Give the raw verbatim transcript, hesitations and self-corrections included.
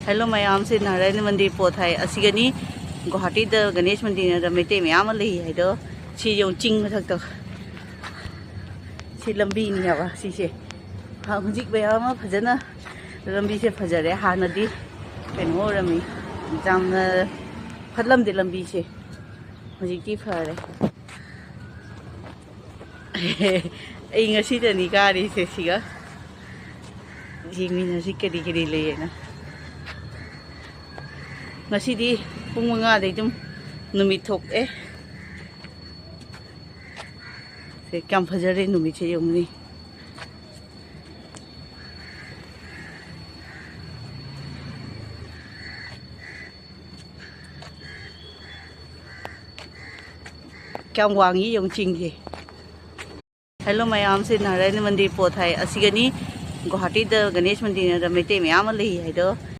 Hello ꯃꯌꯥꯝꯁꯦ, ꯅꯥꯔꯥꯌꯟ ꯃꯟꯗꯤꯔ ꯄꯣꯠ ꯍꯥꯏ ꯑꯁꯤꯒꯅꯤ꯫ ꯒꯨꯋꯥꯍꯥꯇꯤꯗ ꯒꯅꯦꯁ ꯃꯟꯗꯤꯔꯅ ꯃꯩꯇꯩ ꯃꯌꯥꯝ ꯑꯃ ꯂꯩ ꯍꯥꯏꯗꯣ꯫ ꯁꯤ ꯌꯦꯡꯉꯨ, ꯆꯤꯡ ꯃꯊꯛꯇ꯫ ꯁꯤ ꯂꯝꯕꯤꯅꯤ ꯍꯥꯏꯕ ꯁꯤꯁꯦ꯫ ꯍ-, ꯍꯧꯖꯤꯛ ꯃꯌꯥꯝ ꯑꯃ ꯐꯖꯅ ꯂꯝꯕꯤꯁꯦ ꯐꯖꯔꯦ꯫ ꯍꯥꯟꯅꯗꯤ ꯀꯩꯅꯣ ꯑꯣꯏꯔꯝꯃꯤ, ꯌꯥꯝꯅ ꯐꯠꯂꯝꯗꯦ ꯂꯝꯕꯤꯁꯦ꯫ ꯍꯧꯖꯤꯛꯇꯤ ꯐꯔꯦ꯫ ꯑꯩ ꯉꯁꯤꯗꯅꯤ ꯀꯥꯔꯤꯁꯦ ꯁꯤꯒ꯫ ꯌꯦꯡꯃꯤꯟꯅꯁꯤ ꯀꯔꯤ ꯀꯔꯤ ꯂꯩꯌꯦꯅ꯫ ꯉꯁꯤꯗꯤ ꯄꯨꯡ ꯃꯉꯥꯗꯩ ꯑꯗꯨꯝ ꯅꯨꯃꯤꯠ ꯊꯣꯛꯑꯦ꯫ ꯁꯦ, ꯀꯌꯥꯝ ꯐꯖꯔꯦ ꯅꯨꯃꯤꯠꯁꯦ ꯌꯦꯡꯉꯨꯅꯦ꯫ ꯀꯌꯥꯝ ꯋꯥꯡꯉꯤ ꯌꯦꯡꯉꯨ ꯆꯤꯡꯁꯦ꯫ ꯍꯦꯜꯂꯣ ꯃꯌꯥꯝꯁꯦ, ꯅꯥꯔꯥꯌꯟ ꯃꯟꯗꯤꯔ ꯄꯣꯠ ꯍꯥꯏ ꯑꯁꯤꯒꯅꯤ꯫ ꯒꯨꯋꯥꯍꯥꯇꯤꯗ ꯒꯅꯦꯁ ꯃꯟꯗꯤꯔꯅ ꯃꯩꯇꯩ ꯃꯌꯥꯝ ꯑꯃ ꯂꯩ ꯍꯥꯏꯗꯣ꯫